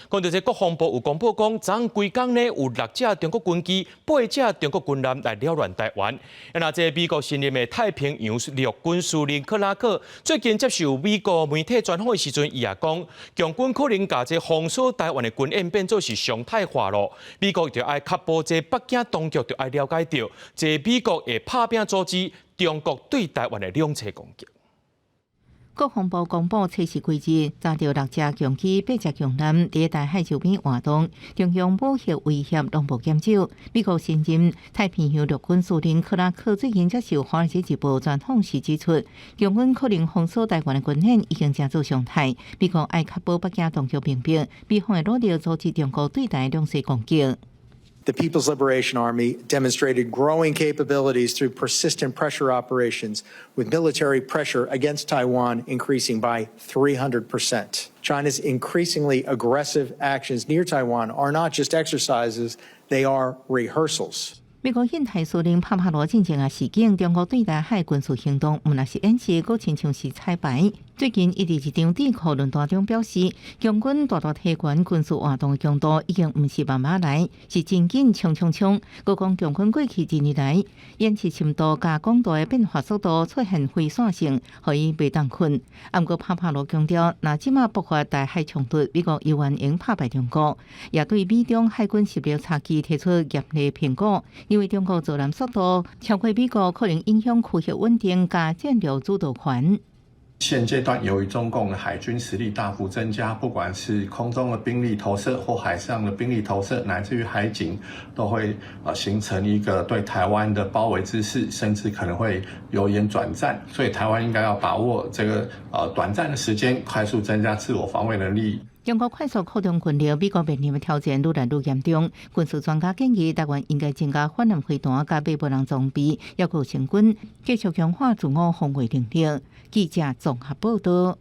講到這國防部有公布講，昨昏規工呢有六架中國軍機、八架中國軍艦來擾亂台灣。那這美國新任的太平洋陸軍司令克拉克最近接受美國媒體專訪的時陣，伊也講，共軍可能共這封鎖台灣的軍演變做是常態化囉。美國就愛確保這北京當局就愛了解著，這美國會拍拚阻止中國對台灣的兩棲攻擊。國防部公布測試規日，查著六架共機、八架共艦佇台海周邊活動，中共武力威脅攏無減少。美國新任太平洋陸軍司令克拉克最近接受《華爾街日報》專訪時指出，共軍可能封鎖台灣的軍演已經成做常態。美國愛確保北京當局明白，美方會努力阻止中國對台兩棲攻擊。 The People's Liberation Army demonstrated growing capabilities through persistent pressure operations, with military pressure against Taiwan increasing by 300%. China's increasingly aggressive actions near Taiwan are not just exercises, they are rehearsals. 美國印太司令帕帕羅進前也示警，中國對台海軍事行動毋但是演習，閣親像是彩排。最近，伊佇一場智庫論壇中表示，共軍大大提懸軍事活動的強度已經毋是慢慢來，是真緊衝衝衝。閣講共軍過去一年來演習深度佮廣度的變化速度出現非線性，予伊袂當睏。毋過帕帕羅強調，若這馬爆發台海衝突，美國猶原會拍敗中國，也對美中海軍實力差距提出嚴厲評估，因為中國造艦速度超過美國，可能影響區域穩定佮戰略主導權。現階段，由於中共的海軍實力大幅增加，不管是空中的兵力投射或海上的兵力投射，乃至於海警，都會形成一個對台灣的包圍之勢，甚至可能會由演轉戰。所以台灣應該要把握這個短暫的時間，快速增加自我防衛能力。中國快速擴張軍力，美國面臨的挑戰愈來愈嚴重。軍事專家建議，台灣應該增加反艦飛彈佮米無人裝備，抑閣成軍，繼續強化自我防衛能力。記者綜合報道。